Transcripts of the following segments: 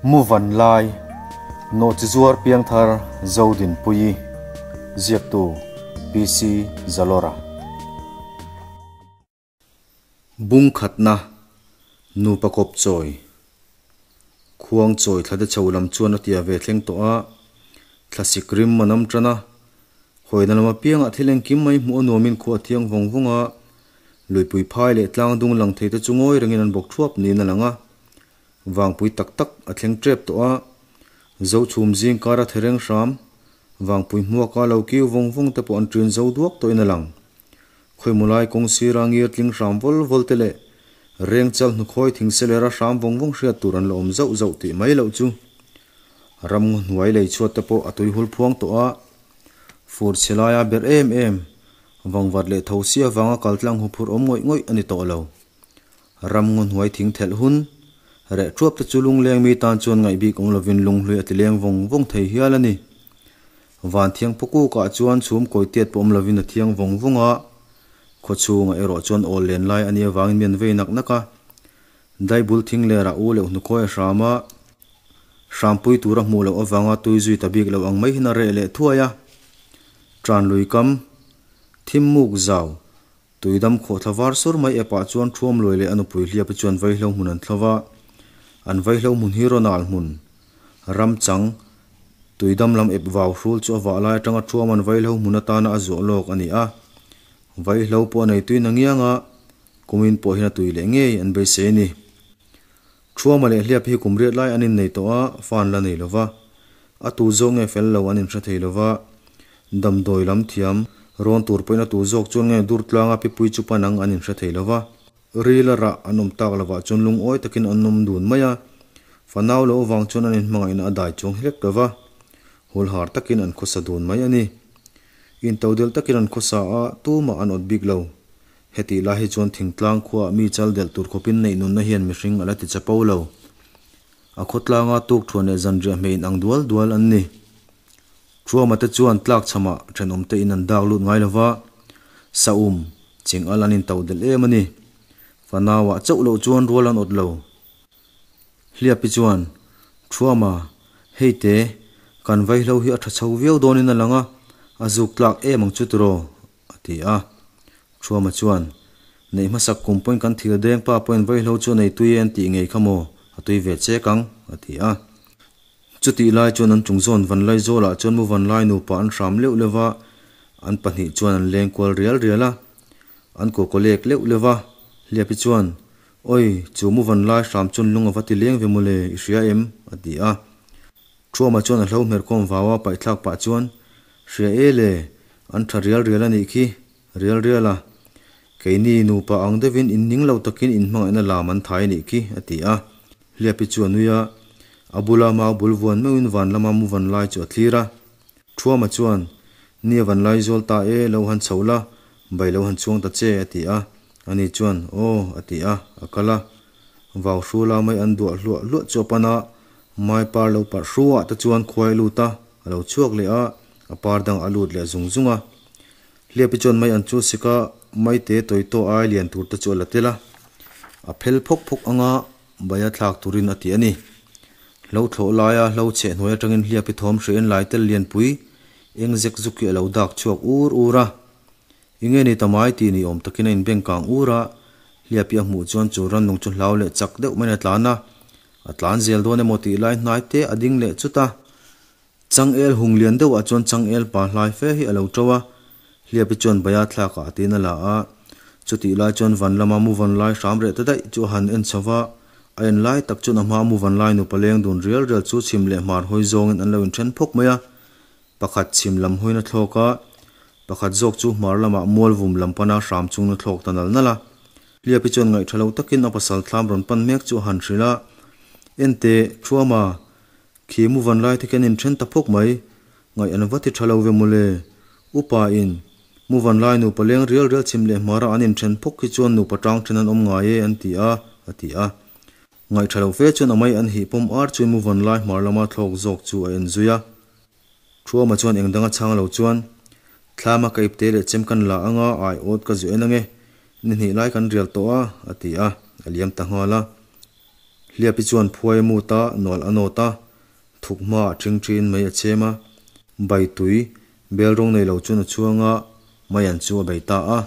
Mu Vanlai, Nawhchizuar Piangthar Zodinpuii, Ziaktu PC Zalawra. Bung khatna, Nupa kawp chawi. Khuang chawi thla te chho lam chuan a tia ve thleng tawh a, thlasik rim a nam tan a, hawina lam apiangah thil engkim mai hmuh a nuamin khua a thiang vawng vawng a, luipui phai leh tlang dung lang thei te chu ngawi rengin an bawk thuap niin a lang a. Vangpui tak tak a thleng tep tawh a, Zochhum zing kara thereng hram, Vangpui hmuaka lo kiu vawng vawng te pawh an ṭin zo duak tawhin a lang. Khawimawlai kawng sira ngir tling hram vawl vawl te leh reng chal hnukhawi thing selera hram vawng vawng hriat tur an la awm zauh zauh tih mai loh chu. Ramngaw hnuai lei chhuat te pawh a tuihul phuang tawh a, fur chhe laia ber em em, vangvat leh tho si avanga kaltlang huphurh awm ngawih ngawih a ni tawh lo. Ramngaw hnuai thing thelh hun, reh thuap te chu lungleng mi tan chuan ngaih bik awm lovin lunghlui a ti leng vawng vawng thei hial a ni. Van thiang phawkuk ah chuan chhum kawi tiat pawh awm lovin a thiang vawng vawng a, khaw chhungah erawh chuan awl len lai a nih avangin mi an vei nak nak a. Daibul thing ler ah u leuh hnukhawi a hram a, hrampui tur a hmuh loh avanga tui zui ta bik loh ang mai hian a reh leh thuai a. Tan lui kam, thim muk zau, Tuidam khawhthla var sur mai epah chuan Thuamluai leh a nupui hliapi chuan vaihlo hmun an thlo va, an vaihlo hmun hi Ronald hmun, Ramchang, Tuidam lam ep vau hrul chu a vah lai atanga Thuam an vaihlo hmun atana a zuah lawk a ni a. Vaihlo pawh a nei tui na ngiang a, kumin pawh hian a tui leh ngei an beisei a ni. Thuama leh hliapi hi kum riat lai an innei tawh a, fa an la nei lo va. A tu zawk nge fel lo an inhre thei lo va. Damdawi lam thiam rawn tur pawhin a tu zawk chuan nge dur tlanga pipui chu pan ang an inhre thei lo va. Ril a rah an awm tak lovah chuan lungawi takin an awm dun mai a. Fanau lo avang chuan an inhmangaihna a dai chuang hlek lo va. Hulhar takin an khawsa dun mai a ni. Intodelh takin an khawsa a, tumah an awt bik lo. Hetih lai hi chuan thingtlang khuaah mi chal delh tur khawpin neih nunna hian mihring a la ti chapo lo. A khawtlanga tuk thuan leh zanriah hmeh in ang dual dual an ni. Thuama te chuan tlak chhamah thenawm te in an dak lut ngai lova, saum, ching al an intoh delh em a ni. Fanauah chauh loh chuan rual an awt lo. Hliapi chuan, Thuama, hei te, kan vaihlo hi a tha chho viau dawnin a lang a, a zuk tlak em ang chu tiraw? A ti a. Thuama chuan, Neih hmasak kum pawhin kan thil deng pa pawhin vaihlo chu a nei tui e an tih ngei kha maw? A tui ve chek ang, a ti a. Chutih lai chuan an chung zawn Vanlai zawlah chuan mu Vanlai nupa an hram leuh leuh va, an pahnih chuan an leng kual rial rial a. An kawkaw lek leuh leuh va, Hliapi chuan, Awi, chu mu Vanlai hram chuan lung a va ti leng ve mawle, i hria em? a ti a. Thuama chuan a hlo hmerkhawm vau a paihthlak pah chuan, Hria e le, an tha rial rial a nih khi, rial rial a. Keini nupa ang deuhin in ning lo takin in hmangaihna lam an thai a nih khi, a ti a. Hliapi chu a nui a, a bula mau bul vuan meuhin van lama mu van lai chu a thlir a. Thuama chuan, Ni a van lai zual ta e, lo han chho la, bai lo han chuang ta che, a ti a. Ani chuan, Aw, a ti a, a kal a. Vau hrula mai an duah hluah hluah chu a pan a, Mai par lo parh hruah te chuan khuai a lut a, a lo chhuak leh a, a par dang a lut leh zung zung a. Hliapi chuan mai an chu sik a, mai te tawi tawh ai lian tur te chu a la tel a, a phel phawk phawk anga baia thlak turin a ti a ni. Hlo thlawh laia hlo chheh hnuai atangin hliapi thawm hriain lai tel lianpui eng zek zuk hi a lo dak chhuak ur ur a. Enge ni ta mai tih ni awm takin a inbeng kang ur a, hliapi a hmuh chuan chu rannung chu hlau leh chak deuh maiin a tlan a, a tlan zel dawn emaw tih lai hnai te a ding leh chut a. Changel hung lian deuhah chuan changel pa hlai fe hi a lo to a, hliapi chuan baia thlakah a tin a la a, chutih lai chuan van lama mu van lai hram reh ta daih chu a han en chho va, a en lai tak chuan a hma mu van lai nupa leng dun rial rial chu chhim leh hmar hawi zawngin an lo inthen phawk mai a. Pakhat chhim lam hawiin a thlawk a, pakhat zawk chu hmar lamah mual vum lam pana hram chungin a thlawk ta nal nal a. Hliapi chuan ngaihṭha lo takin a pasal thlam rawn pan mek chu a han hrilh a, Enteh, Thuama, khi mu van lai te khian inṭhen ta phawk mai, ngaih an va ti ṭha lo ve mawle. Upa in, mu van lai nupa leng rial rial chhim leh hmara an inṭhen phawk hi chuan nupa ṭang ṭhen an awm ngai e an ti a, a ti a. Ngaihṭha lo fe chuan a mai an hih pawm ar chuan mu van lai hmar lama thlawk zawk chu a en zui a. Thuama chuan eng danga chhang lo chuan, Thlama ka ipte leh chem kan la anga ai awt ka zu en ange, ni hnih lai kan rial tawh a, a ti a, a liam ta nghal a. Hliapi chuan phuai a mut a, nual a nawt a, thuk hmaah ṭhingṭhiin mei a chhem a, bai tui bel rawng nei lo chuan a chhuang a, maian chu a bei ta a.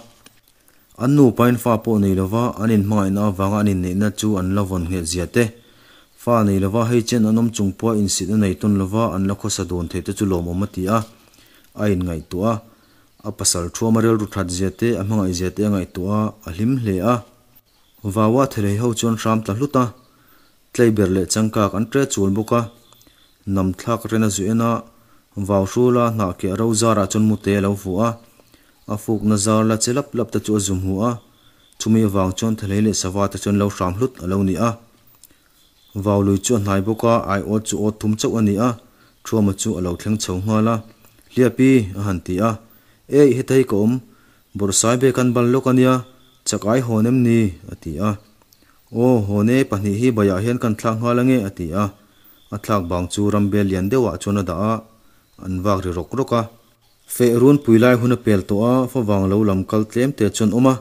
An nupain fa pawh nei lova an inhmangaihna avanga an inneihna chu an la vawn nghet zia te, fa nei lova hei chen an awm chung pawha insitna nei tawn lova an la khawsa dawn thei te chu lawmawm a ti a, a inngaihtuah a. A pasal thuama rilru that zia te, a hmangaih zia te a ngaihtuah a, a hlim hle a. Vaua thelei ho chuan hram tla hlut a, Tleiber leh changkak an ṭe chul bawk a, nam thlak ren a zu en a, vau hrula hnah keh ro zarah chuan mute a lo fuh a, a fukna zar la che lap lap te chu a zu hmu a, chumi avang chuan thelei leh sava te chuan lo hram hlut a lo ni a. Vau lui chu a hnai bawk a, aiawt chu awt thum chauh a ni a, Thuama chu a lo thleng chho nghal a, Hliapi! a han ti a, Eih, heta hi ka awm, Bawrhsai be kan ban lawk a nia, chak ai hawn em ni? a ti a. Aw, hawn e, pahnih hi baiah hian kan thlak nghal ange, a ti a. A thlak bang chu ram bel lian deuhah chuan a dah a, an vak ri rawk rawk a. Feh runpui lai hun a pel tawh a, favang lo lam kal tlem te chuan awm a.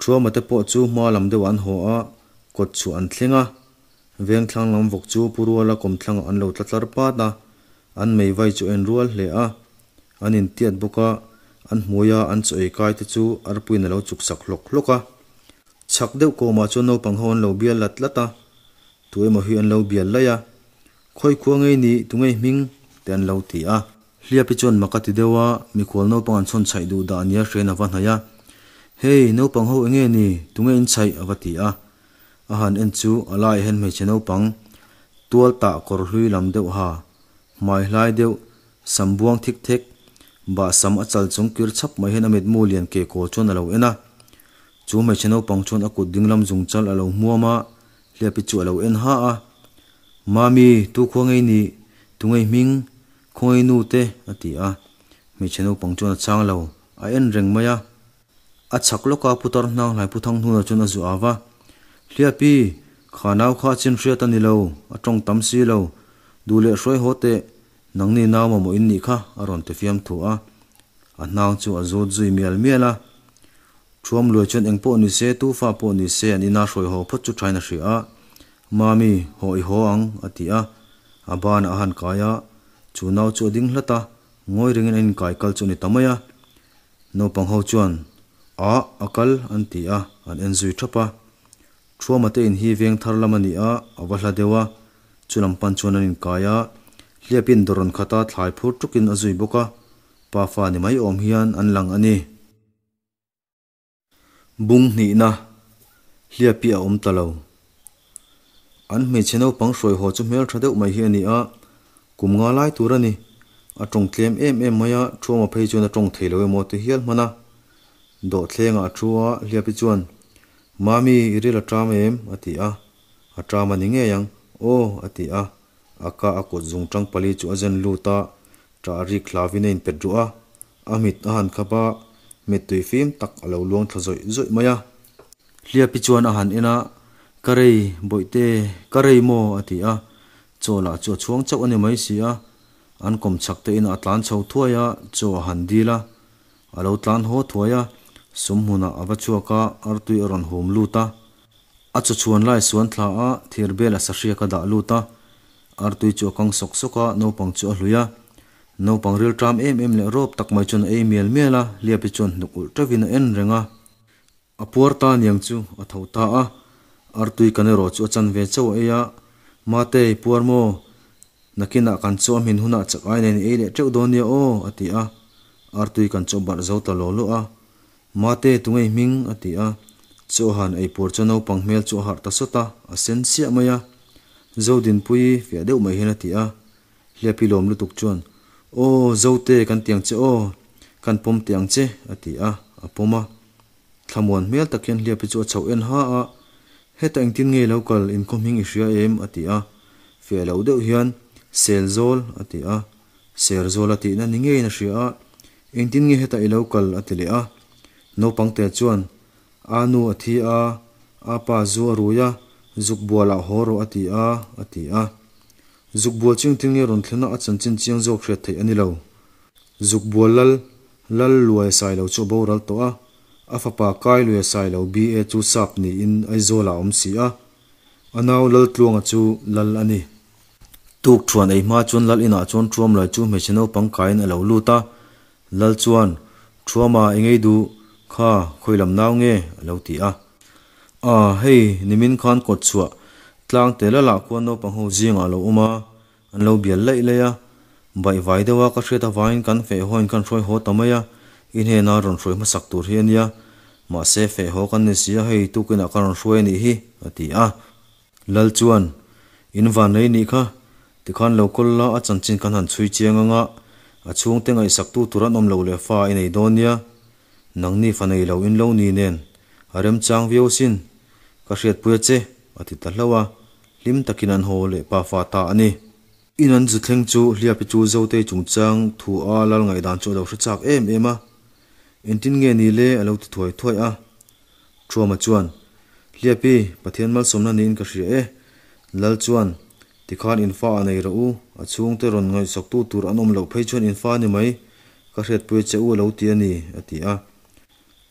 Thuama te pawh chu hma lam deuhah an haw a, kawt chhuah an thleng a. Vengthlang lam vawk chu Pu Ruala kawmthlangah an lo tla tlar pat a, an meivai chu a inrual hle a. An intiat bawk a, an hmui a, an chaw ei kai te chu arpuiin a lo chuk sak hlawk hlawk a. Chhak deuh kawmah chuan naupang ho an lo bial lat lat a, tu emaw hi an lo bial laih a, Khawi khua ngei ni, tu ngei hming? te an lo ti a. Hliapi chuan mak a ti deuh a, mikhual naupang an chhawn chhaih duh dah nia hriain a va hnaih a, Hei, naupang ho enge ni, tu nge in chhaih? a va ti a. A han en chu a laiah hian hmeichhe naupang tual tah kawr hlui lam deuh ha, hmai hlai deuh, sam buang thik thek, bah sam a chal chung kir chhap mai hian a mitmu lian ke kawl chuan a lo en a. Chu hmeichhe naupang chuan a kut dinglam zung chal a lo hmuam a, hliapi chu a lo en ha a. Mami, tu khua ngei nih? Tu ngei hming? Khawngaih nu te? a ti a. Hmeichhe naupang chuan a chang lo, a en reng mai a. A chhak lawka putar hnang hlai pu thang hnunah chuan a zu au va, Hliapi, kha nau kha a chin hriat a ni lo, a tawng tam si lo, duh leh hruai haw teh, nangni nau mamawh in nih kha, a rawn ti fiam thu a. A hnang chu a zut zui mial mial a. Thuam luai chuan eng pawh ni se, tu fa pawh ni se an ina hruai haw phawt chu thain a hria a, Mami, haw i haw ang, a ti a. A banah a han kai a, chu nau chu a ding hlat a, ngawi rengin a inkai kal chu a ni ta mai a. Naupang ho chuan, Ah, a kal, an ti a, an en zui thap a. Thuama te in hi veng thar lam a ni a, a va hla deuh a, chu lam pan chuan an inkai a, hliapin dawrawn khata thlai phur tukin a zui bawk a, pa fa ni mai awm hian an lang a ni. Bung hnihna, hliapi a awm ta lo. An hmeichhe naupang hruai haw chu hmel tha deuh mai hi a ni a, kum nga lai tur a ni. A tawng tlem em em mai a, Thuama phei chuan a tawng thei lo emaw ti hial hman a. Dawhthlengah a thu a, Hliapi chuan, Mami, i ril a ṭam em? a ti a. A ṭam a ni ngei ang. Aw, a ti a. A ka a kut zung ṭang pali chu a zen lut a, ṭah rik hlavin a inpet ruh a. A mit a han khap a, mittui fim tak a lo luang thla zawih zawih mai a. Hliapi chuan a han en a, Ka rei, Bawihte, ka rei maw? a ti a. Chaw lah chu a chhuang chauh a ni mai si a. An kawm chhak te inah a tlan chho thuai a, chaw a han dil a. A lo tlan haw thuai a, sum hmunah a va chhuak a, artui a rawn hum lut a. A chaw chhuan lai suan thla a, thir bel a sahriak a dah lut a. Artui chu a kang sawk sawk a, naupang chu a hlui a. Naupang rilṭam em em leh rawp tak mai chuan a ei mial mial a, Hliapi chuan hnuk ulh ṭeuhin a en reng a. A puar ta aniang chu a tho ta a, artui kan erawh chu a chan ve chauh a ei a, Mate, i puar maw? Nakinah kan chaw a hmin hunah chak ai nen i ei leh teuh dawn nia aw, a ti a. Artui kan chaw barh zo ta law law a. Mate, tunge i hming? a ti a. Chaw han ei puar chu naupang hmel chu a harh ta sawt a, a sen siah mai a. Zodinpuii fiah deuh mai hian a ti a. Hliapi lawm lutuk chuan, Aw, Zote, kan ti ang che aw, kan pawm teh ang che, a ti a, a pawm a. Thlamuan hmel tak hian Hliapi chu a chhoh en ha a, Heta engtin nge lo kal, inkhaw hming i hria em? a ti a. Fiah loh deuh hian, Selzawl, a ti a. Serzawl a tihna ni ngeiin a hria a, Engtin nge heta i lo kal? a ti leh a. Naupang te chuan, A nu a thi a, a pa zu a rui a, zuk bualah haw rawh a ti a, a ti a. Zuk bual chu engtin nge rawn thlen a, a chanchin chiang zawk hriat theih a ni lo. Zuk bual lal, Lal Luai Sailo chu a boral tawh a, a fapa Kai Luai Sailo BA chu sap niin Aizawlah a awm si a. A nau Laltluanga chu lal a ni. Tuk thuan ei hma chuan lal inah chuan Thuamlai chu hmeichhe naupang kaiin a lo lut a. Lal chuan, Thuama i ngei duh, kha khawi lam nau nge? a lo ti a. A, hei, nimin khan kawt chhuah tlang te lalah khuan naupang ho zingah a lo awm a, an lo bial laih laih a. Baihvai deuha ka hriat avangin kan feh haw in kan hruai haw ta mai a, i hnena rawn hruai hmasak tur hi a nia. Mahse, feh haw kan ni si a, hei tukinah ka rawn hruai a nih hi, a ti a. Lal chuan, In van nei nih kha, tikhan lo kawl la, a chanchin kan han chhui chiang ang a, a chhungte ngaihsaktu tur an awm lo leh fa i nei dawn nia. Nangni fa nei lo in lo ni nen, a remchang viau sin, ka hriatpui a che, a ti ta hlauh a, hlim takin an haw leh pa fa ta a ni. In an zu thleng chu Hliapi chu Zotei chungchang thu a lal ngaihdan chu a lo hre chak em em a, Engtin nge ni le? a lo ti thuai thuai a. Thuama chuan, Hliapi, Pathian malsawmna niin ka hria e. Lal chuan, Tikhan in fa a nei rawh u, a chhungte rawn ngaihsaktu tur an awm loh phei chuan in fa ni mai, ka hriatpui che u a lo ti a ni, a ti a.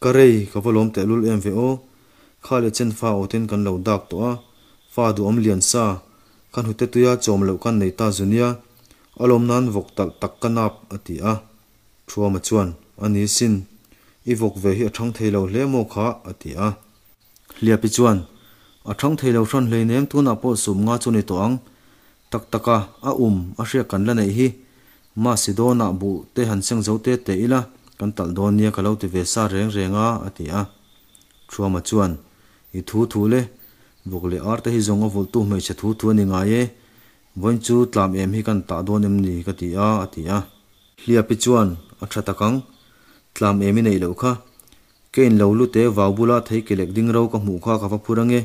Ka rei, ka va lawm tehlul em ve aw. Kha leh chen fa awtin kan lo dak tawh a, fa duhawm lian sa, ka hnute tuia chawm loh kan nei ta zu nia, a lawm nan vawk talh tak ka nap, a ti a. Thuama chuan, A ni sin, i vawk ve hi a thang thei lo hle maw kha? a ti a. Hliapi chuan, A thang thei lo hran hleinem tunah pawh sum nga chu ni tawh ang. Tak taka, a um, a hriak kan la neih hi. Masidonah buh te han seng zo te te ila, kan talh dawn nia ka lo ti ve sa reng reng a, a ti a. Thuama chuan, I thu thu le, vawk leh ar te hi zawng a vulhtu hmeichhe thu thu a ni ngai e, vawiin chu tlam em hi kan tah dawn em ni ka ti a, a ti a. Hliapi chuan a tha tak ang, tlam em i neih loh kha. Ke in lo lut e, vau bula thei ke lek ding ro ka hmuh kha ka va phur ange.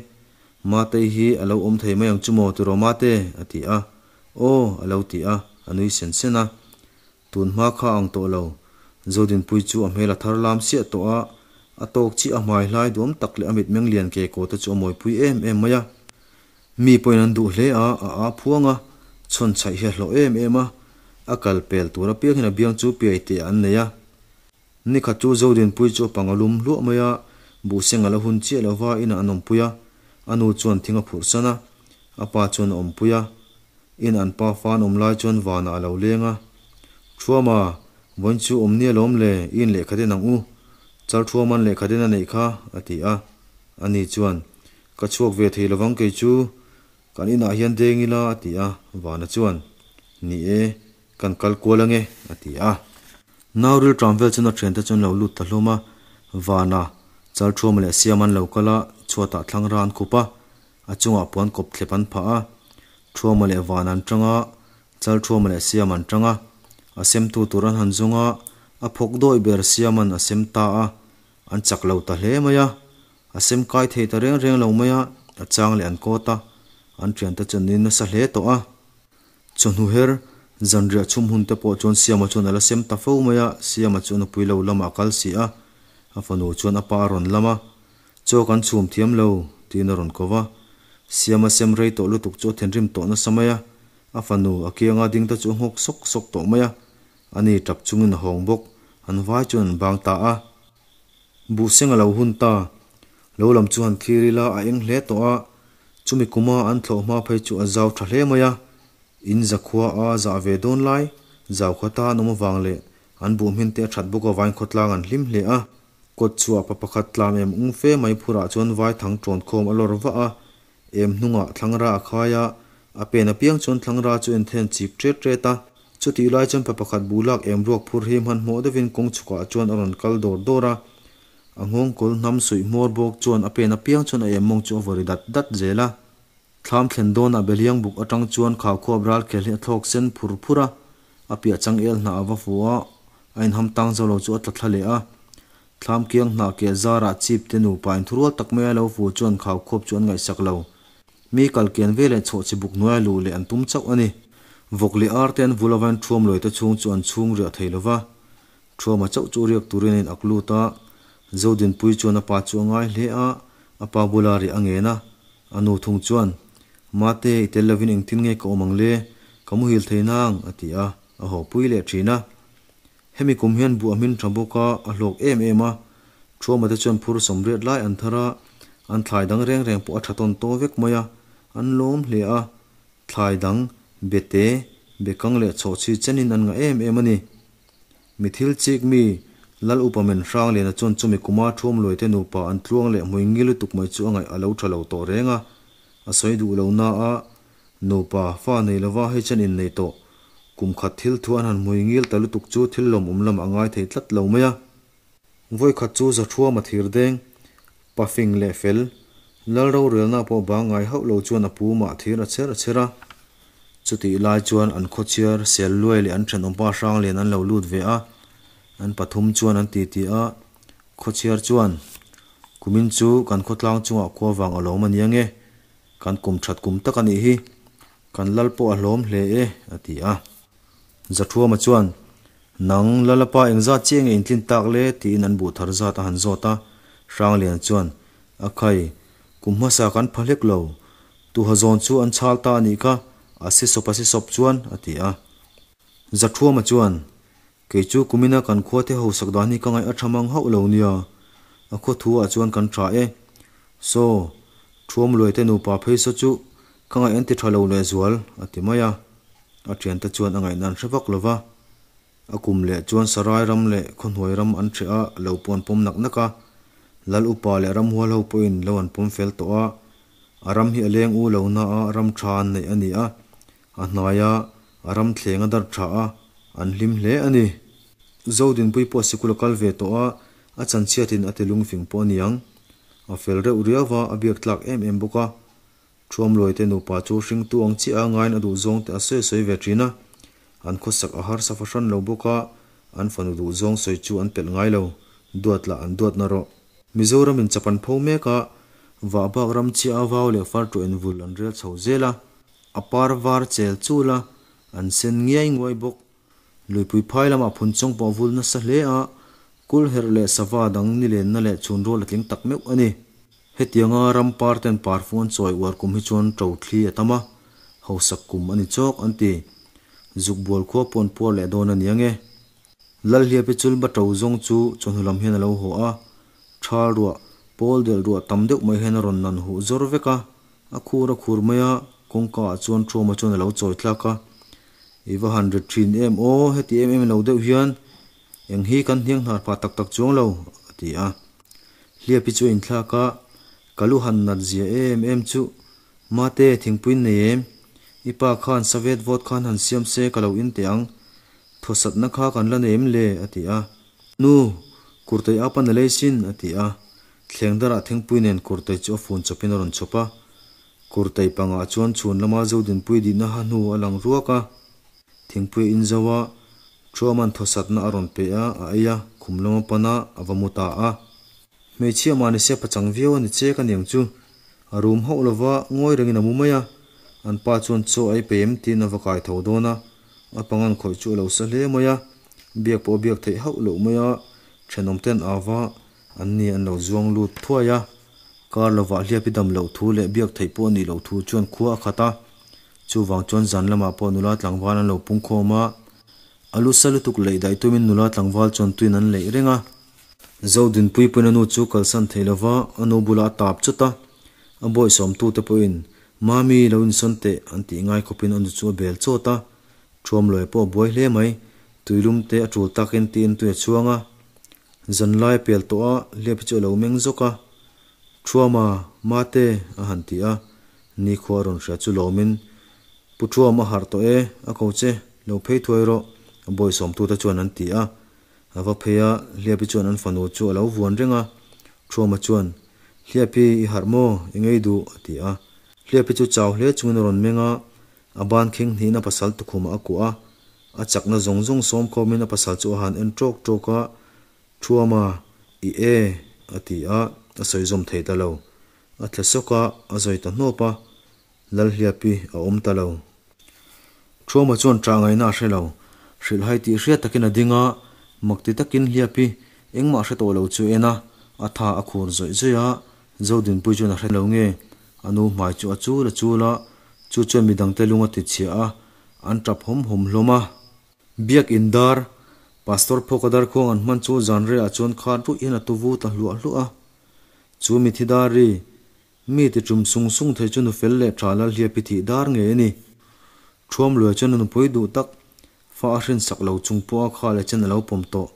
Matei hi a lo awm thei mai ang chu maw tiraw Mate? a ti a. Aw, a lo ti a, a nui sen sen a. Tun hma kha ang tawh lo. Zodinpui chu a hmel a thar lam siah tawh a, a tawk chiah a hmai hlai duam tak leh a mitmeng lian ke kaw te chu a mawipui em em mai a. Mi pawhin an duh hle a, a aa phuang a, chhawn chhaih hi a hlawh em em a, a kal pel tur apiang hian a biang chu piai teh an nei a. Nikhat chu Zodinpui chu a pang a lum hluah mai a, buhseng a la hun chiah lo va, inah an awmpui a, a nu chuan thing a phurh san a, a pa chuan a awmpui a. In an pa fa an awm lai chuan vanah a lo leng a, Thuama, vawiin chu awm nia lawm le, i in lehkha den ang u, Chalthuama'n lehkha den a neih kha, a ti a. Ani chuan, Ka chhuak ve thei lovang kei chu, kan inah hian deng ila a ti a, Vana chuan, Ni e, kan kal kual ange a ti a. Nau rilṭam vel chuan a ṭhiante chuan lo lut ta hlawm a, Vana, Chalṭhuama leh Siama an lo kal a, chhuatah thlangra an khup a, a chungah puan kawp thlep an phah a, Ṭhuama leh Vana an ṭang a, Chalṭhuama leh Siama an ṭang a, a semtu tur an han zawng a, a phawk dawih ber Siama'n a sem ta a, an chak lo ta hle mai a. A sem kai thei ta reng reng lo mai a, a chang leh an kawt a, an thiante chu an nui nasa hle tawh a. Chawhnu her, zanriah chhum hun te pawh chuan Siama chuan a la sem ta fo mai a, Siama chu a nupui lo lamah a kal si a, a fanu chuan a pa a rawn lam a, Chaw kan chhum thiam lo, tiin a rawn ko va. Siama sem rei tawh lutuk chu a thinrim tawh nasa mai a, a fanu a kianga ding te chu a nghawk sawk sawk tawh mai a, ani tap chungin a hawng bawk, an vai chuan an bang ta a. Buhseng a lo hun ta. Lo lam chu han thlir ila a eng hle tawh a, chumi kuma an thlawh hma phei chu a zau tha hle mai a. In zakhua a zah ve dawn lai, zau khawta an awm avang leh an buh hmin te a that bawk avain khawtlang an hlim hle a. Kawt chhuah pa pakhat tlam em ung fe mai phurah chuan vai thang tawn khawm a lawr vah a, em hnungah thlangra a khai a, a pen apiang chuan thlangra chu en then chip ṭet ṭet a. Chutih lai chuan pa pakhat buh lak em ruak phur hi hmanhmawh deuhin kawng chhukah chuan a rawn kal dawr dawr a, a nghawng kawl hnam suih hmawr bawk chuan a pen apiang chuan a em mawng chu a vaw ri dat dat zel a. Thlam thlen dawnah Beliang buk atang chuan khaukhuap ral khel hi a thlawk sen phur phur a, a piah changel hnah a va fu a, a inham tang zo lo chu a tla thla leh a. Thlam kiang hnah keh zarah chip te nupa inthurual tak maia lo fu chuan khaukhuap chu an ngaihsak lo. Mi kal kian ve leh chhawh chi buk hnuaia luh leh an tum chauh a ni. Vawk leh ar te an vul avain thuam lawi te chhung chu an chhung riah thei lo va. Thuama chauh chu riak turin a in ak lut a. Zodinpui chuan a pa chu a ngai hle a, a pa bula riah a ngen a. A nu thung chuan, Mate, i tel lovin engtin nge ka awm ang le? Ka muhil thei nang, a ti a, a haw pui leh thin a. Hemi kum hian buh a hmin tha bawk a, a hlawk em em a. Thuama te chuan phur sawmriat lai an thar a, an thlai dang reng reng pawh a tha tawn taw vek mai a. An lawm hle a, thlai dang, bete, bekang leh chhawhchhi chenin an ngah em em a ni. Mi thil chik mi, Lal Upa Men Hrangliana chuan chumi kuma Thuamluai te nupa an tluang leh hmui ngil lutuk mai chu a ngaih a lo tha lo tawh reng a, a sawi duh lo na a, nupa fa nei lova hei chen innei tawh kum khat thil thu an han hmui ngil ta lutuk chu thil lawmawm lam a ngai thei tlat lo mai a. Vawikhat chu Zathuama thir deng, pafing leh fel, Lal rorelna pawh bang ngai hauh lo chuan a pu mah thir a chher a chher a. Chutih lai chuan an khawchhiar sel luai leh an thenawmpa Hranglian an lo lut ve a, an pathum chuan an titi a, khawchhiar chuan, Kumin chu kan khawtlang chungah khua vang a lawm a nia nge, kan kum that kum tak a nih hi, kan lal pawh a hlawm hle e, a ti a. Zathuama chuan, Nang, Lalapa engzat chiah nge intlin tak le? tiin an buh thar zat a han zawt a. Hranglian chuan, A khai, kum hmasa kan pha hlek lo. Tuha zawn chu an chhal ta a nih kha, a si sawp a si sawp chuan, a ti a. Zathuama chuan, Kei chu kumina kan khua te hausak dan hi ka ngaih a tha mang hauh lo nia, a khaw thu ah chuan kan tha e. Saw, Thuamluai te nupa phei saw chu ka ngaih an ti tha lo lehzual, a ti mai a. A thiante chuan a ngaihna an hre vak lo va. A kum leh chuan Sarai ram leh Khawhnuai ram an hreh a, lo pawh an pawm nak nak a. Lal upa leh ramhual ho pawhin lo an pawm fel tawh a. A ram hi a leng u lo na a, ram tha an neih a ni a. A hnaia a ram thleng a dar tha a, an hlim hle a ni. Zodinpui pawh sikul a kal ve tawh a, a chanchhiatin a ti lungfing pawh a niang. A fel reuh riau va, a biak tlak em em bawk a. Thuamluai te nupa chu hringtu ang chiah a ngaiin a duhzawng te a sawi sawi ve thin a. An khawsak a harsa fahran lo bawk a, an fanu duhzawng sawi chu an pelh ngai lo, duat lah an duat na rawh. Mizoram in chap an pho mek a, vahbak ram chiah a vau leh far tu envul an rel chho zel a. A par var chel chul a, an sen ngiai nguai bawk. Luipui phai lamah phun chawng pawh a vul nasa hle a, kul herh leh sava dang nilenna leh chhun rual a tling tak meuh a ni. Hetianga ram par ten parfu an chawi uar kum hi chuan ṭo thli a tam a, hausak kum a ni chawk an ti. Zukbual khua pawh an puar leh dawn a ni ange. Lalhliapi chulba ṭo zawng chu chawhnu lam hian a lo haw a, ṭhal ruah, pawl delh ruah tam deuh mai hian a rawn nan huh zawr vek a, A khur a khur mai a, kawngka ah chuan Ṭhuama chuan a lo chawi tlak a, I va han rit ṭhin em aw, heti em em lo deuh hian eng hi kan hniang hnar phah tak tak chuang lo, a ti a. Hliapi chu a inthlak a, Ka lu han nat zia em em chu, Mate, thingpui nei em? I pa khan savet vawt khan han siam se ka lo in teh ang, thawsatna kha kan la nei em le? a ti a. Nu, Kurtei apa na lei sin, a ti a. Thleng darah thingpui nen Kurtei chu a fun chawpin a rawn chhawp a. Kurtei pangah chuan chhun lama Zodinpui dihna ha hnu a lang ruak a. Thingpui a inzo a, Thuaman thawsatna a rawn pe a, a ei a, khum lama pan a, a va mu ta a. Hmeichhia mahni se pachang viau a ni che ka niang chu. A rum hauh lova, ngawi rengin a mu mai a. An pa chuan chaw a ei pe em tiin a va kai tho dawn a. A pangan khawih chu a lo sa hle mai a, biak pawh a biak theih hauh loh mai a, thenawmten a va An ni an lo zuang lut thuai a, kar lovah hliap i dam loh thu leh biak theih pawh a nih loh thu chuan khua a khat a. Chuvang chuan zan lamah pawh nula tlangval an lo pung khawm a, a lu sa lutuk leih daih tumin nula tlangval chuan tuin an leih reng a. Zodinpui pawhin a nu chu kalsan thei lova a nu bulah a tap chawt a, a bawihsawmtute pawhin Mami lo insawn teh an tih ngai khawpin a nu chu a bel chawt a, Thuamluai pawh a buai hle mai, tuilum te a tul takin tiin tui a chhuang a. Zanlai a pel tawh a, hliap hi chu a lo meng zawk a. Thuama, Mate, a han ti a, nikhua a rawn hria chu lawmin, Pu Thuam a harh tawh e, a ko che, lo phei thuai rawh, a bawisawmtute chuan an ti a. A va phei a, Hliapi chuan an fanu chu a lo vuan reng a. Thuama chuan, Hliapi, i harh maw? I ngei duh, a ti a. Hliapi chu chau hle chungin a rawn meng a, A ban kheng hnihin a pasal tukhumah a kuah a, a chakna zawng zawng sawm khawmin a pasal chu a han en ṭawk ṭawk a, Thuama, i e, a ti a, a sawi zawm thei ta lo. A thle sawk a, a zawi ta hnawp a, Lalhliapi a awm ta lo. Thuama chuan ṭah ngaihna a hre lo. Hrilhhai tih hriat takin a ding a, mak ti takin Hliapi engmah hre tawh lo chu a en a, a tha a khur zawih zawih a, Zodinpui chuan a hre lo nge? A nu hmai chu a chul a chul a, chu chuan midangte lung a ti chhia a, an tap hawm hawm hlawm a. Biak in dar, Pastor Phawka dar khuang an hman chu zan rehah chuan khat ruih hian a tu vu ta hluah hluah a. Chu mithi dar ri, Mi ti ṭum sung sung thei chu nu fel leh ṭha lal hliapi thih dar ngei a ni. Ṭhuam luai chuan a nupui duh tak fa a hrin sak lo chung pawh a kha leh chen a lo pawm tawh.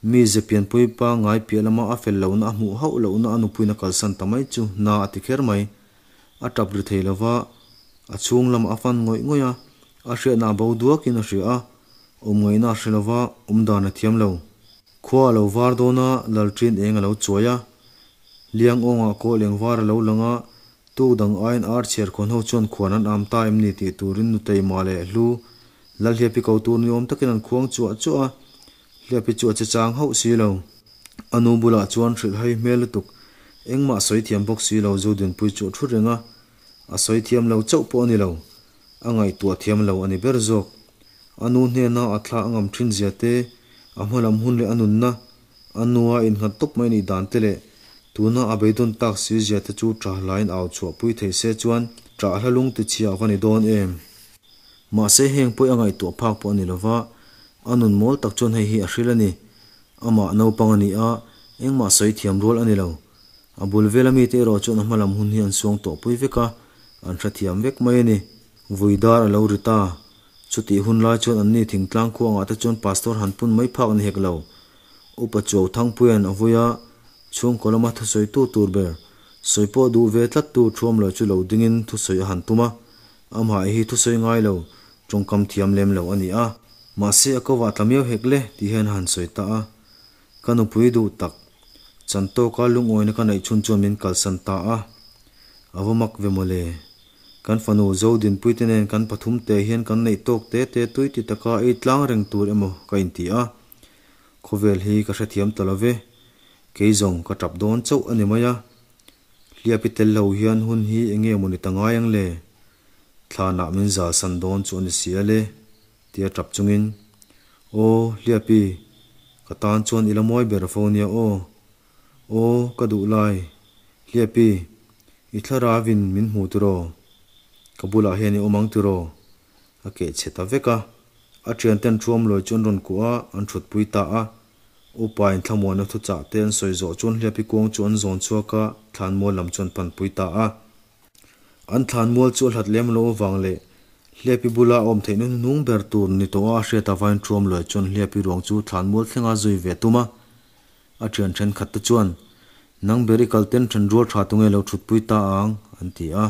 Mi ze pianpui pangngai piah lama a fel lohna a hmuh hauh lohna a nupuiin a kalsan ta mai chu na a ti kher mai. A ṭap ri thei lo va, a chhung lamah a fan ngawih ngawih a, a hriatna a bo duakin a hria a, awm ngaihna a hre lo va, awm dan a thiam lo. Khua a lo var dawn a, Lalṭin eng a lo chuai a, Liang awngah kawl eng var a lo lang a, tuk dang aiin ar chhiar khawn ho chuan khuan an am ta em ni tih turin Nuteima leh Hlu Lalhliapi ko tur ni awm takin an khuang chuah chuah a, Hliapi chu a che chang hauh si lo. A nu bulah chuan hrilh hai hmel lutuk, engmah sawi thiam bawk si lo Zodinpui chu a thu reng a, a sawi thiam lo chauh pawh a ni lo, a ngaihtuah thiam lo a ni ber zawk. A nu hnena a thla a ngam thin zia te, a hmalam hun leh a nunna, a nua innghat tawp mai nih dan te leh tuna a beidawn tak si zia te chu ṭah hlain au chhuahpui thei se chuan ṭah hla lung tichhia a va ni dawn em? Mahse heng pawi a ngaihtuah phak pawh a ni lova, a nun mawl tak chuan hei hi a hril a ni. Amah naupang a ni a, engmah sawi thiam rual a ni lo. A bul vela mite erawh chuan a hmalam hun hi an suang tawhpui vek a, an hrethiam vek mai a ni. Vui dar a lo ri ta. Chutih hun lai chuan anni thingtlang khuangah te chuan pastor han pun mai phak ni hek lo. Upa Chuau Thangpuia'n a vui a, chhungkaw lama thusawitu tur ber, sawi pawh duh ve tlattu Thuamlo chu lo dingin thusawi a han tum a. Amah hi thusawi ngai lo, tawngkam thiam lem lo a ni a. Mahse a kovah tla miau hek le tih hian a han sawi ta a. Ka nupui duh tak, chan tawka lungawina ka neih chhun chuan min kalsan ta a. A va mak ve mawle. Kan fanu Zodinpui te nen kan pathum te hian kan neih tawk te te tui ti taka ei tlang reng tur emaw ka inti a. Khawvel hi ka hrethiam ta lo ve. Kei zawng ka tap dawn chauh a ni mai a. Hliapi tel lo hian hun hi eng nge mawni ta ngai ang le? Thlanah min zal san dawn chu a ni si a le, tia tap chungin, Aw, Hliapi, ka tan chuan i la mawi ber fo nia aw. Aw, ka duh lai, Hliapi, i thlarauin min hmu tiraw? Ka bulah hian i awm ang tiraw? A keh chhe ta vek a. A thianten thuam lawi chu an rawn kuah a, an thutpui ta a. Upa in thlamuanna thuchah te an sawi zawh chuan hliapi kuang chu an zawn chhuak a, thlanmual lam chu an panpui ta a. An thlanmual chu a hlat lem loh avang leh hliapi bula a awm theihna hnuhnung ber tur ni tawh a hriat avain thuam luai chuan hliapi ruang chu thlanmual thlenga zui ve tum a. A thian thenkhat te chuan, Nang ber i kal ten then rual tha tunge lo thutpui ta ang, an ti a.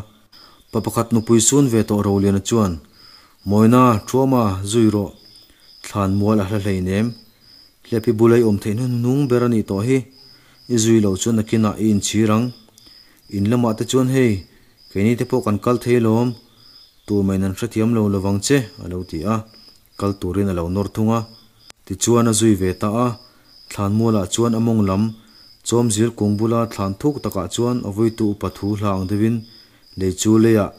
Pa pakhat nupui sun ve tawh Roliana chuan, Mawina, Thuama, zui rawh. Thlanmual a hla hleinem. Hliapi bula i awm theih hnuhnung ber a nih tawh hi. I zui loh chuan nakinah i inchhir ang. In lamah te chuan hei, keini te pawh kan kal thei lawm. Tur maiin an hrethiam lo lovang che, a lo ti a. Kal turin a lo nawr thung a. Tichuan a zui ve ta a. Thlanmualah chuan a mawng lam, chawmzil kung bula thlan thuk takah chuan a vuitu upa thu hla ang deuhin lei chu leiah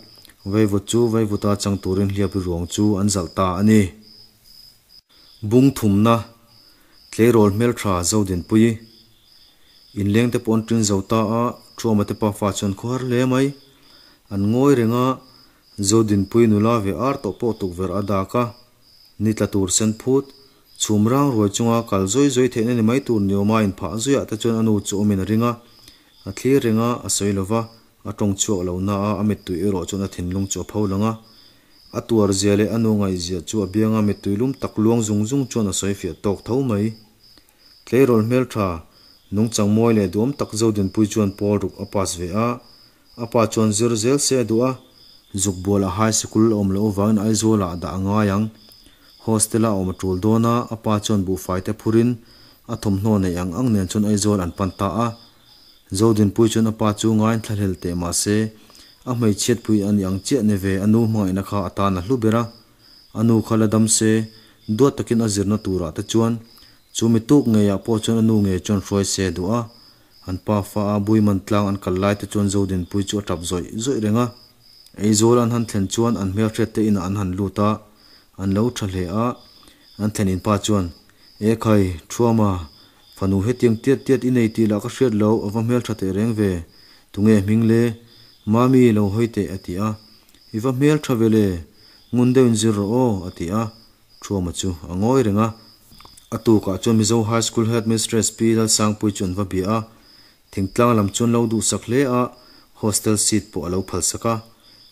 vaivut chu vaivuta chang turin hliapi ruang chu an zalh ta a ni. Bung thumna, Tleirawl hmeltha Zodinpui, Inleng te pawh an ṭin zo ta a, Thuama te pafa chuan khaw har hle mai. An ngawi reng a, Zodinpui nula ve ar tawh pawh tukverh a dak a, ni tla tur sen phut, chhum rang ruai chunga kal zawi zawi theihna ni mai tur ni awma inphah zuiah te chuan a nu chu awmin a ring a, a thlir reng a, a sawi lo va, a tawng chhuak lo na a, a mittui erawh chuan a thinlung chu a pho lang a. A tuar zia leh a nu ngaihzia chu a bianga mittui lum tak luang zung zung chuan a sawi fiah tawk tho mai. Tleirawl hmeltha, nungchang mawi leh duam tak Zodinpui chuan pawl ruk a pass ve a, a pa chuan zir zel se a duh a. Zukbualah high sikul a awm loh avangin Aizawlah a dah a ngai ang. Hostel-a a awm a tul dawn a, a pa chuan buhfai te phurin a thawmhnaw neih ang ang nen chuan Aizawl an pan ta a. Zodinpui chuan a pa chu ngain thlahlel teh mah se, a hmeichhiatpui a nih ang chiah ni ve, a nu hmangaihna kha a tan a hlu ber a. A nu kha la dam se, duat takin a zirna turah te chuan chu mi tuk ngeiah pawh chuan a nu ngei chuan hruai se a duh a. An pa fa a Buiman tlang an kal lai te chuan Zodinpui chu a tap zawih zawih reng a. Eizawl an han thlen chuan an hmelhriat te inah an han lut a, an lo tha hle a. An thlen in pa chuan, E khai, Thuama, fanu hetiang tiat tiat i nei tih lah ka hriat loh, a va hmeltha teh reng ve. Tunge hming le? Mami, lo hawi teh, a ti a. I va hmeltha ve le, ngun deuh in zir rawh aw, a ti a. Thuama chu a ngawi reng a. A tukah chuan Mizo High School Headmistress Pi Lalsangpui chu an va bia a. Thingtlang lam chuan lo duhsak hle a. Hostel seat pawh a lo phalsak a,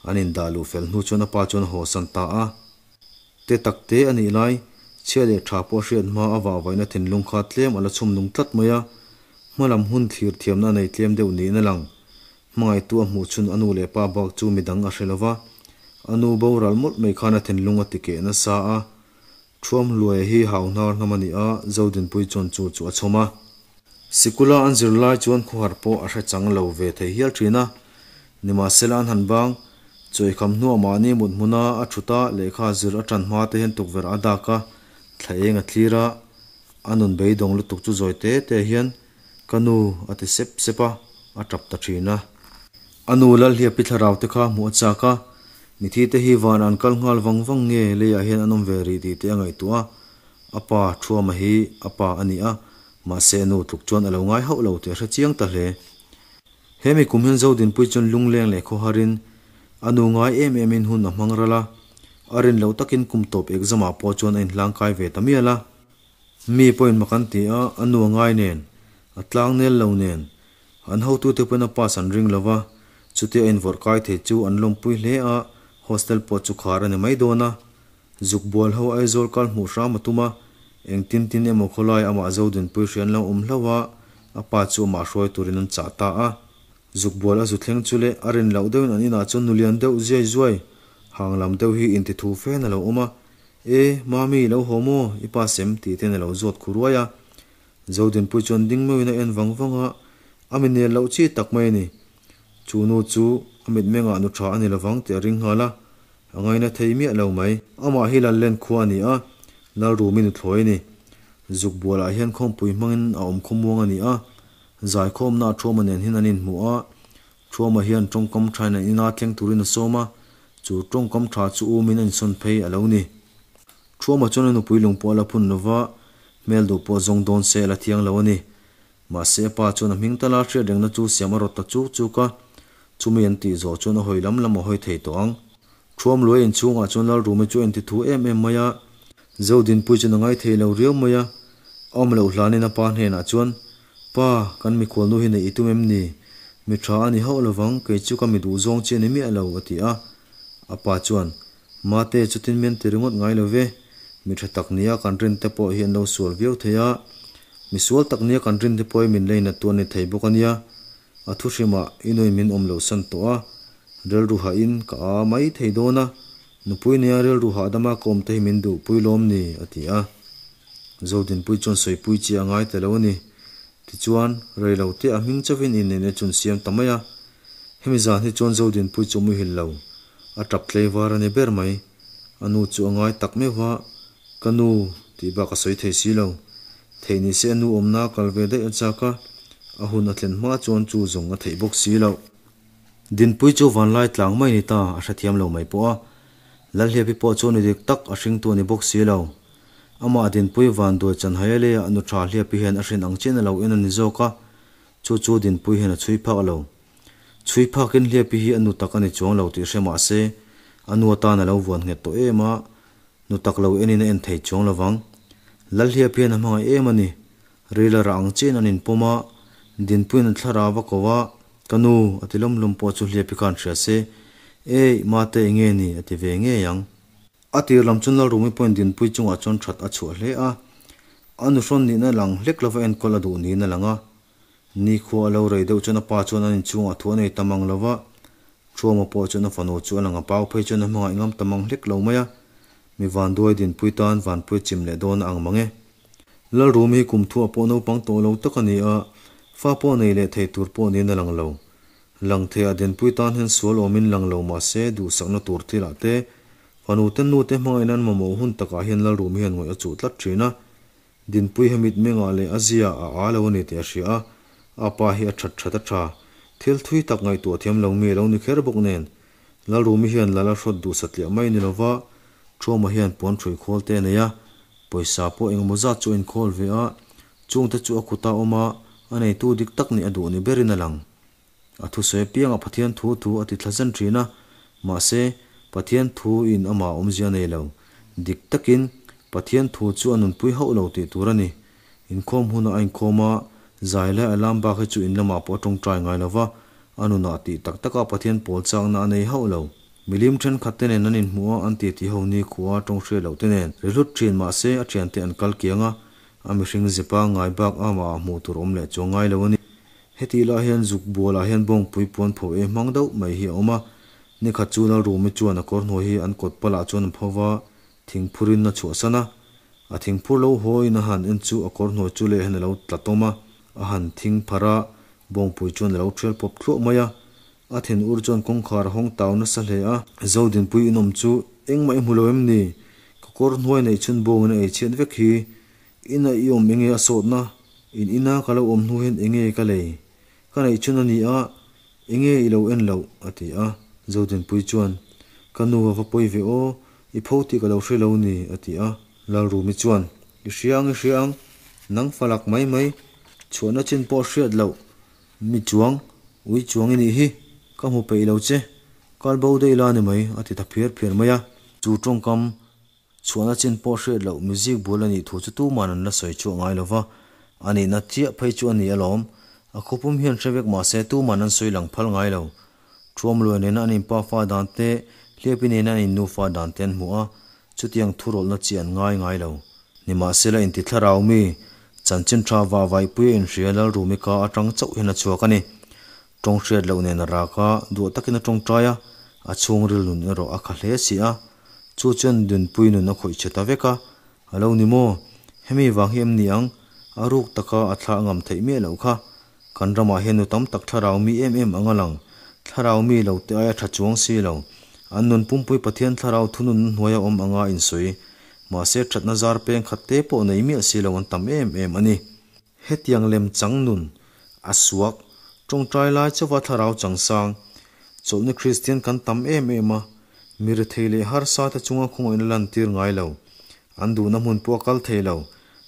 an indah luh fel hnu chuan a pa chuan a hawsan ta a. Te tak te a nih lai, chhia leh tha pawh hriat hma a vahvaihna thinlung kha tlem a la chhum nung tlat mai a, hmalam hun thlir thiamna a nei tlem deuh niin a lang. Hmangaihtu a hmuh chhun a nu leh pa bak chu midang a hre lo va, a nu boral mawlh mai khan a thinlung a ti keh nasa a. Thuam Hluaia hi hau hnar hnam a ni a, Zodinpui chuan chu chu a chhawm a. Sikula an zir lai chuan khawhar pawh a hre chang lo ve thei hial thin a. Nimahsela an han bang, chawikham hnuah mahni mut hmuna a thut a, lehkha zir a tan hma te hian tukverh a dak a, thla eng a thlir a, a nun beidawng lutuk chu zawi te te hian, Ka nu, a ti sep sep a, a tap ta thin a. A nu Lalhliapi thlarau te kha hmuh a chak a, mithi te hi van an kal nghal vang vang nge leiah hian an awm ve rih tih te a ngaihtuah a, a pa Thuama hi a pa a ni a, mahse a nu tluk chuan a lo ngai hauh lo tih a hre chiang ta hle. He mi kum hian Zodinpui chuan lungleng leh khawharin a nu ngai em emin hun a hmang ral a, a rin loh takin kum tawp exam ah pawh chuan a inhlang kai ve ta mial a. Mi pawhin mak an ti a, a nu a ngai nen, a tlang nel lo nen, an hotute pawhin a pass an ring lo va, chutia a invawrh kai thei chu an lawmpui hle a, hostel pawh chu khar a ni mai dawn a. Zuk bual ho Aizawl kal hmuh hram a tum a, engtin tin emaw khawlai amah Zodinpui hria an lo awm hlauh a, a pa chu amah hruai turin an chah ta a. Zuk bual a zu thleng chu leh a rin loh deuhin an inah chuan nulian deuh ziai zuai, hang lam deuh hi intithu fen a lo awm a, E, Mami, lo haw maw? I pa sem tih ten a lo zawt khu ruai a. Zodinpui chuan ding meuhin a en vang vang a, a mi nel loh chi tak mai a ni. Chu nu chu a mitmengah nu tha a ni lovang tih a ring nghal a, a ngaina thei miah lo mai. Amah hi Lallen khua a ni a, Lalrumi nuthlawi a ni. Zuk bualah hian khawmpui hmangin a awm khawmuang a ni a, zaikhawmna a thuama nen hian an inhmu a, Thuama hian tawngkam thain an ina thleng turin a sawm a, chu tawngkam tha chu umin a insawn phei a lo ni. Thuama chuan a nupui lung pawh a la phun lo va, hmel duh pawh zawng dawn se a la thiang lo a ni. Mahse a pa chuan a hming tala hriat rengna chu siam a rawt ta chuk chuk a, chumi an tih zawh chuan a hawi lam lam a hawi thei tawh ang. Thuam luai inchhungah chuan Lalrumi chu a inti thu em em mai a, Zodinpui chuan a ngai thei lo riau mai a, a awm loh hlanin a pa hnenah chuan, Pa, kan mikhual nu hi neih i tum em ni? Mi tha a ni hauh lovang, kei chu ka mi duh zawng chi a ni miah lo, a ti a. A pa chuan, Mate, chutin mian ti ringawt ngai lo ve, mi tha tak nia kan rin te pawh hi an lo sual viau thei a, mi sual tak nia kan rin te pawh hi min leinat tu a ni thei bawk a nia. A thu hrimah i nuin min awm lo san tawh a, rilru hahin ka a mai thei dawn a, nupui nia rilru hahdama ka awm te hi min duhpui lawm ni, a ti a. Zodinpui chuan sawipui chi a ngai ta lo a ni. Tichuan, rei lo te a hming chauhin inneihna chu an siam ta mai a. Hemi zan hi chuan Zodinpui chu a muhil lo, a tap tlei var a ni ber mai. A nu chu a ngai tak meuh va, Ka nu, tih bak a sawi thei si lo. Theih ni se a nu awmna a kal ve daih a chak a, a hun a thlen hma chuan chu zawng a theih bawk si loh. Dinpui chu vanlai tlang mai ni ta, a hrethiam lo mai pawh a. Lalhliapi pawh chu ni dik tak a hringtu a ni bawk si lo. Amah Dinpui vanduai chanhai a leiah nu tha Hliapi hian a hrin ang chian a lo en a ni zawk a, chu chu Dinpui hian a chhui phak lo. Chhui phakin Hliapi hi a nu tak a ni chuang lo tih hre mah se, a nu atan a lo vuan nghet tawh em a, Nu tak lo enin a en thei chuang lo vang. Lalhliap hian a hmangaih em a ni. Ril a rah ang chiahin an inpawm a, Dinpuiin a thlarau a ko a, Ka nu, a ti lawm lawm pawh chu Hliapi khan hria se, Ei, mate enge ni? a ti ve ngei ang. A tir lam chuan Lalrumi pawhin Dinpui chungah chuan that a chhuah hle a, a nuhrawn nihna lang hlek lova enkawl a duh niin a lang a. Nikhua a lo rei deuh chuan a pa chuan an inchhungah thu a nei tam ang lo va, Thuama pawh chuan a fanu chu a lang a pau phei chuan a hmangaih ngam ta mang hlek lo mai a, mi vanduai dinpui tan vanpui chim leh dawn a ang mang e. Lalrumi hi kum thuah pawh naupang tawh lo tak a ni a, fa pawh nei leh thei tur pawh niin a lang lo. Lang theiah dinpui tan hian sual awmin lang lo mah se duhsakna tur thilah te, fanu te nu te hmangaihna an mamawh hun takah hian Lalrumi hian ngawih a chuh tlat thin a, Dinpui he mitmengah leh a zia a aa lo a ni tih a hria a, a pa hi a that that a tha. Thil thui tak ngaihtuah thiam lo mi a lo ni kher bawk nen. Lalrumi hian lal a hrawt duh satliah mai ni lova, Thuama hian puan hrui khawl te a nei a, pawisa pawh engemaw zat chu a inkhawl ve a, chungte chu a kuta awm a, a neitu dik tak nih a duh ni berin a lang. A thusawi apiangah Pathian thu thu a ti thla zen thin a, mahse, Pathian thu in amah awmzia a nei lo. Dik takin, Pathian thu chu a nunpui hauh lo tih tur a ni. Inkhawm hunah a inkhawm a, zai lai alarm bak hi chu in lamah pawh a tawngtai ngai lo va, A nunah tih tak taka Pathian pawl chakna a nei hauh lo. Milim thenkhat te nen an inhmuh a, an titi ho nikhua a tawng hriat loh te nen ri hlut thin mah se a thiante an kal kiang a, a mihring ze pangngai bak amah ah hmuh tur awm leh chuang ngai lo a ni. Hetih lah hian zuk bualah hian bawngpui puan pho e hmang deuh mai hi a awm a, nikhat chu Lalrumi chuan a kawr hnuai hi an kawt palah chuan an pho va, thingphurin a chhuahsan a, a thingphur lo haw in a han en chu a kawr hnuai chu leh hian a lo tla tawm a, a han thing pharh a, bawngpui chuan a lo thial pawp thluah mai a. A thinur chuan kawngkhar a hawng tau nasa hle a. Zodinpui inawm chu engmah i hmu lo em ni? Ka kawr hnuai neih chhun bawngin a ei chhiat vek hi. Ina i awm enge a sawtna? In ina ka lo awm hnu hian enge ka lei? Ka neih chhun a ni a, enge i lo en loh? a ti a. Zodinpui chuan, Ka nu a va pawi ve aw, i pho tih ka lo hre lo ni, a ti a. Lalrumi chuan, I hria ang, i hria ang, nang falak mai mai, chhuahna chin pawh hriat loh, Mi chuang, ui chuang i nih hi, ka hmu peih lo che, kal bo daih la ni mai, a ti ta phiar phiar mai a. Chu tawngkam chhuahna chin pawh hriat loh mizik bul a nih thu chu tuman an la sawi chhuah ngai lo va, a nihna chiah phei chu a ni alawm. A khawpum hian hre vek mahse tuman an sawi lang phal ngai lo. Thuamluai nena an inpa fa dan te, Hliapi nena an innufa dan te an hmu a, Chutiang thurawlhna chi an ngai ngai lo. Nimahsela inti thlarau mi, chanchin tha vah vaihpui a inhria Lalrumi ka atang chauh hian a chhuak a ni. Tawng hriat loh nen a rak a, duah takin a tawngtai a, a chhungril nun erawh a kha hle si a. Chu chuan Dunpui nun a khawih chhe ta vek a, a lo ni maw? Hemi vang hi em ni ang? A ruk taka a thla a ngam theih miah loh kha. Kan ramah hian nu tam tak thlarau mi em em ang a lang. Thlarau mi lo te aia tha chuang si lo. An nun pumpui Pathian thlarau thununna hnuaia awm anga insawi. Mahse thatna zar peng khat te pawh nei miah si lo an tam em em a ni. Hetiang lem chang nun, a suak, tawngtai lai chauha thlarau chang sang, chawlhni Kristian kan tam em em a, mi rethei leh harsa te chunga khawngaihna lantir ngai lo. An duhna hmun pawh a kal thei lo.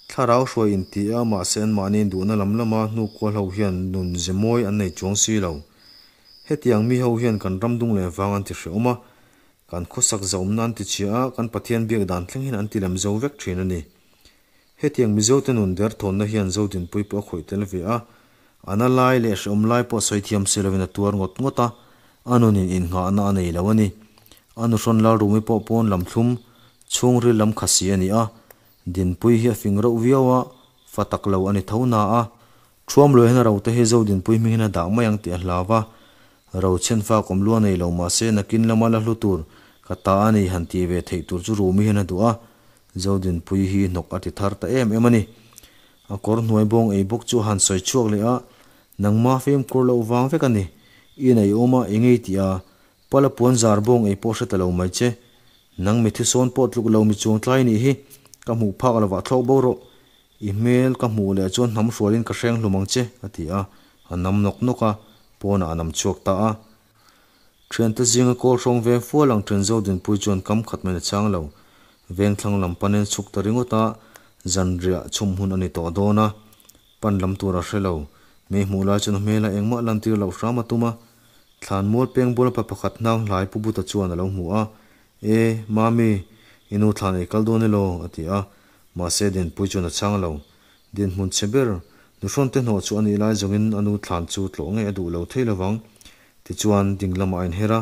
Thlarau hruai inti a, mahse anmahni duhna lam lama hnu kual ho hian nun ze mawi an nei chuang si lo. Hetiang mi ho hian kan ram dung leh vang an ti hrehawm a, kan khawsak zaumna an ti chhia a, kan Pathian biak dan thleng hian an ti lem zo vek thin a ni. Hetiang Mizote nun derthawnna hian Zodinpui pawh a khawih tel ve a, a na lai leh hrehawm lai pawh sawi thiam si lovin a tuar ngawt ngawt a, a nunin innghahna a nei lo a ni. A nuhrawn Lalrumi pawh pawn lam thlum, chhungril lam kha si a ni a, Dinpui hi a fing reuh viau a, fa tak lo a ni tho na a. Thuam luai hian a rote hi Zo Dinpui hming hian a dah mai ang tih a hlau va, ro chhen fa kawm lua nei lo mah se nakin lama la hlu tur ka ta a ni han tih ve theih tur chu Rumi hian a duh a, Zo Dinpui hi hnawk a ti thar ta em em a ni. A kawr hnuai bawng ei bawk chu a han sawi chhuak leh a, Nangma fimkhur loh vang vek a ni, i nei awm a, engei tih a, Pala puan zar bawng ei pawh hre ta lo mai che. Nang mi thisawn pawh tluk lo mi chuang tlai nih hi, ka hmuh phak lovah thlawk bo rawh. I hmel ka hmuh leh chuan hnam hrualin ka hreng hlum ang che, a ti a. A nam nawk nawk a, pawnah a nam chhuak ta a. Thiante zinga kawl hrawng veng fual ang then Zodinpui chuan kam khat mai na chang lo. Vengthlang lam panin chhuk ta ringawt a, zanriah chhum hun a ni tawh dawn a. Pan lam tur a hre lo. Mi hmuh lai chuan a hmel a engmah lantir loh hram a tum a. Thlan mual peng bula pa pakhat hnang hlai Pu Buta chuan a lo hmu a, E, Mami, i nu thlan ei kal dawn elaw? a ti a. Mahse Dinpui chuan a chhang lo. Dinhmun chhe ber, nuhrawn te hnawh chu a nih lai zawngin a nu thlan chu tlawh ngei a duh lo thei lovang. Tichuan ding lamah a inher a,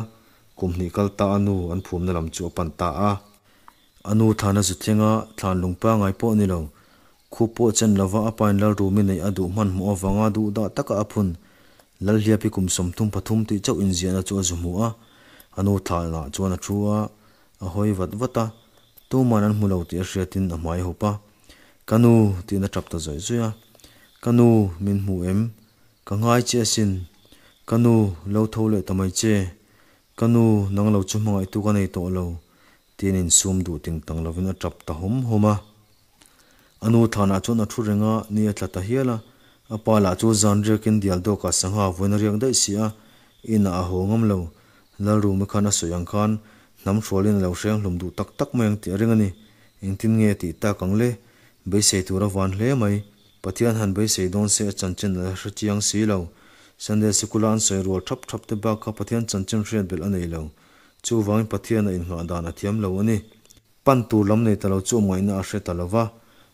kum hnih kal ta a nu an phumna lam chu a pan ta a. A nu thlan a zu thleng a, thlan lung pangai pawh a ni lo. Khup pawh chen lova a pain Lalrumi neih a duh hmanhmawh avanga duh dah taka a phun. Lalhliapi kum 33 tih chauh inziahna chu a zu hmu a, a nu thlanah chuan a thu a, a hawi vat vat a, tuman an hmu lo tih a hriatin a hmai hup a. Ka nu! tiin a tap ta zawih zawih a. Ka nu, min hmu em? Ka ngai che asin. Ka nu, lo tho leh ta mai che. Ka nu, nang lo chu hmangaihtu ka nei tawh lo. Tiin insum duh ting tang lovin a tap ta hawm hawm a. A nu thlanah chuan a thu reng a, ni a tla ta hial a. A pa lah chu zan riakin dial dawkah sangha vawiin a riak daih si a, inah a haw ngam lo. Lalrumi khan a sawi ang khan hnam hrualin a lo hreng hlum duh tak tak mai ang tih a ring a ni. Engtin nge a tih tak ang le? Beisei tur a van hle mai. Pathian han beisei dawn se a chanchin a la hre chiang si lo. Sunday sikula an sawi rual thap thap te bak kha Pathian chanchin hriat belh a nei lo. Chuvangin Pathian a innghah dan a thiam lo a ni. Pan tur lam nei ta lo chu awmngaihna a hre ta lo va,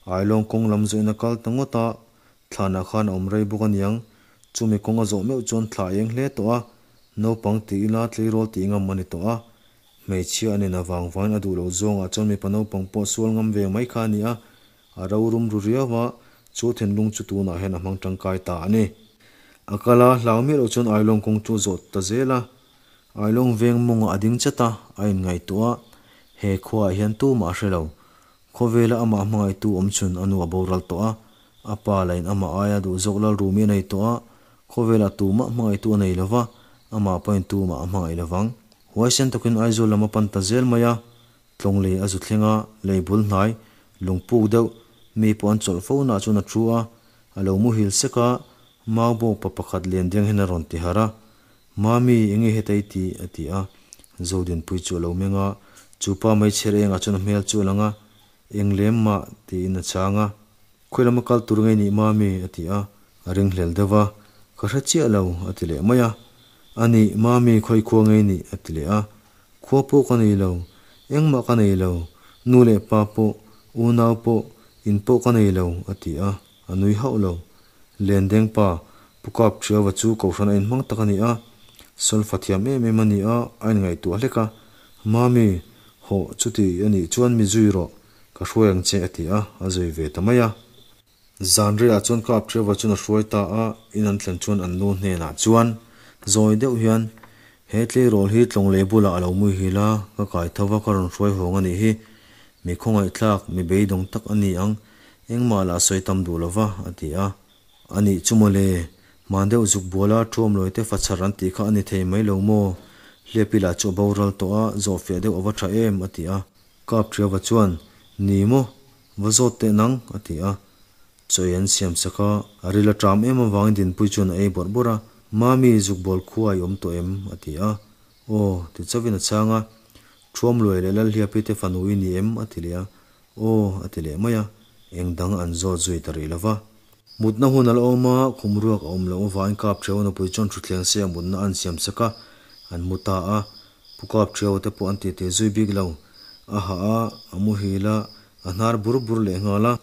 Ailawng kawng lam zawhin a kal ta ngawt a, thlanah khan a awm rei bawk a niang. Chumi kawng a zawh meuh chuan thla a eng hle tawh a, naupang ti ila tleirawl tih ngam a ni tawh a. Hmeichhia a nin avang vangin a duh loh zawngah chuan mipa naupang pawh sual ngam ve mai kha a ni a, a rorum ru riau a, chu thinlung chu tunah hian a hmang tangkai ta a ni. A kal a, hlau miah loh chuan Ailawng kawng chu a zawh ta zel a. Ailawng veng mawngah a ding chat a, a inngaihtuah a, he khuaah hian tumah a hre lo. Khawvela amah hmangaihtu awm chhun a nu a boral tawh a, a pa lain amah aia duh zawk Lalrumi a nei tawh a, khawvelah tumah hmangaihtu a nei lo va, amah pawhin tumah a hmangaih lo vang. Huaisen takin Aizawl lam a pan ta zel mai a, tlawng lei a zu thleng a, lei bul hnai, lungpuk deuh, mi pawh an chawlh fo naah chuan a thu a, a lo muhil sek a, Maubawk pa pakhat lian deng hian a rawn ti harh a, Mami, enge heta i tih? a ti a. Zodinpui chu a lo meng a, chu pa meichher engah chuan a hmel chu a lang a, Eng lem mah? tiin a chhang a. Khawi lama kal tur ngei nih Mami? a ti a, a ringhlel deuh va, Ka hre chiah lo, a ti leh mai a. A nih, Mami, khawi khua ngei nih? a ti leh a. Khua pawh ka nei lo, engmah ka nei lo, nu leh pa pawh, unau pawh, in pawh ka nei lo, a ti a, a nui hauh lo. Lendeng pa, Pu Kap Thiauva chu Kohhran a inhmang tak a ni a, solfa thiam em em a ni a, a inngaihtuah hlek a. Mami, hawh, chuti a nih chuan mi zui rawh, ka hruai ang che a ti a, a zui ve ta mai a. Zan reiah chuan Kap Thiauva chuan a hruai ta a, in an thlen chuan an nu hnenah chuan zawi deuh hian, He tleirawl hi tlawnglei bulah a lo muihil a, ka kai tho va ka rawn hruai hawng a nih hi. Mi khawngaihthlak, mi beidawng tak a ni ang, Engmah lah sawi tam duh lo va, a ti a. A nih chu mawle, hman deuh zuk buala thuam lawi te fachar an tih kha a ni thei mai lo maw? Hliapi lah chu a boral tawh a, zawhfiah deuh a va tha em, a ti a. Kap Thiava chuan, Ni maw, va zawt teh nang, a ti a. Chaw ei an siam sak a, a ril a ṭam em avangin Dinpui chuan a ei bawrh bawrh a. Mami, zuk bual khua i awm tawh em? a ti a. Aw, ti chauhin a chhang a. Thuam luai leh Lalhliapi te fanu i ni em? a ti leh a. Aw, a ti leh mai a, eng dang an zawt zui ta rih lo va. Mutna hun a la awm a, khum ruak a awm loh avangin Kap Thiau nupui chuan thutthleng se a mutna an siam sak a, an mu ta a. Pu Kap Thiau te pawh an titi zui bik lo. A hah a, a muhil a, a hnar bur bur leh nghal a.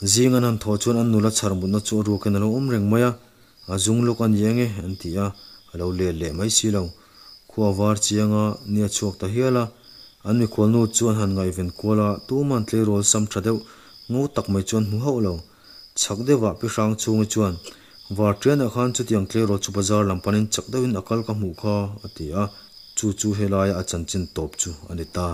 Zing an han thawh chuan an nula chhar mutna chu a ruakin a lo awm reng mai a, a zung lawk a ni eng e, an ti a, a lo let leh mai si lo. Khua var chiang a, ni a chhuak ta hial a. An mikhual nu chu an han ngaihven kual a, tuman tleirawl sam tha deuh ngo tak mai chu an hmu hauh lo. Chhak deuhah Pi Hrang chhungi chuan, Varṭianah khan chutiang tleirawl chu bazar lam panin chak deuhin a kal ka hmuh kha, a ti a, chu chu helaia a chanchin tawp chu a ni ta.